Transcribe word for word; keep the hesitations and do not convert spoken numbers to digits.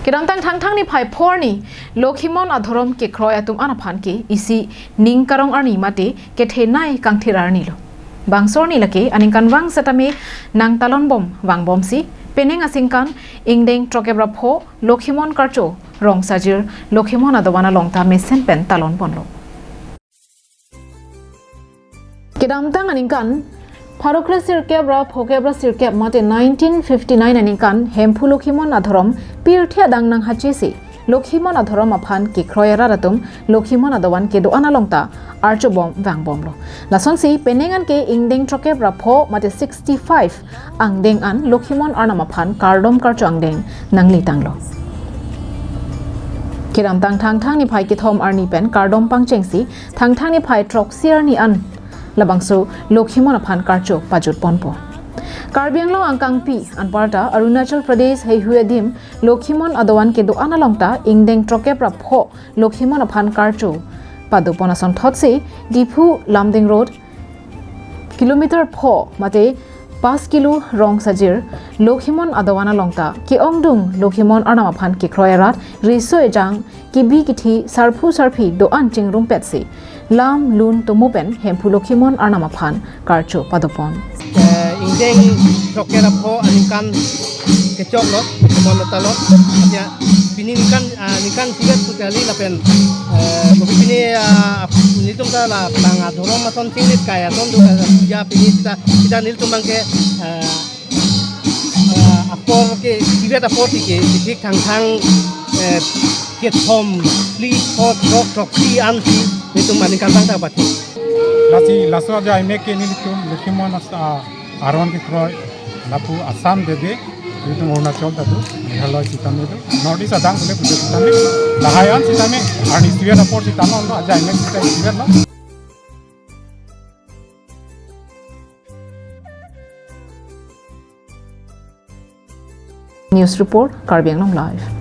Kedamtang Thangthang niphai pho arni Lokhimon adhorom kekroi atum an aphan ke isi ning karong arni mate kethenei kangthir arni lo. Bangso arni lake aningkan vang setame nangtalon bom vangbomsi penang aningkan ingdeng throkkep ra pho Lokhimon karcho Rongsajir Lokhimon adovan along ta mesen pen talon ponlo. Kedamtang aningkan pharo kre sirkep ra phokep ra sirkep mate nineteen fifty-nine aningkan Hemphu Lokhimon adhorom pirthe adang nanghachesi Lokhimon adhorom aphan kekroi arat atum Lokhimon adovan kedo-an along ta archobom vangbomlo. Lasonsi penang aningkan ingdeng throkkep ra pho mate sixty-five angdeng an Lokhimon arnam aphan kardom karcho angdeng nanglitanglo. Kedamtang Thangthang niphai kethom arni pen kardom pangchengsi Thangthang niphai throksi arni an labangso Lokhimon aphan karcho pajut ponpo. Karbi Anglong angkangpi anparta Arunachal Pradesh heihui adim Lokhimon adovan kedo-an along ta ingdeng throkkep ra pho Lokhimon aphan karcho padopon asonthotsi Diphu Lumding Road kilometer pho mate pas kilo Rongsajir Lokhimon adovan along ta ke-ongdung Lokhimon arnam aphan kekroi arat riso ejang kebi kethe sarphu sarpi do-an chingrumpetsi lam lun tomo pen Hemphu Lokhimon arnam aphan karcho padopon. Eh, ingdeng throkkep ra pho aningkan kechoklo, Lokhimon atalon. Atia pini ningkan, ah, ningkan isivet pu kali lapen, eh, kopi pini, ah, nelitum ta la bang adhorom ason chinglit kai ason do, ah, puja pini sita, sita nelitum abang ke, eh, eh, apor ke isivet apor si ke, isik Thangthang, eh, kethom phli pho throk throksi ansi nelitum aningkan abang ta pati. Lasi laso ajaimek ke nelitum Lokhimon as-, ah, aron kekroi lapu Assam dede, nelitum Arunachal ta do, Meghalaya sitame do, North East adang pule pule sitame, lahai an sitame, arni isivet apor sitame, ajaimek sita isivet lo. News report, Karbi Anglong Live.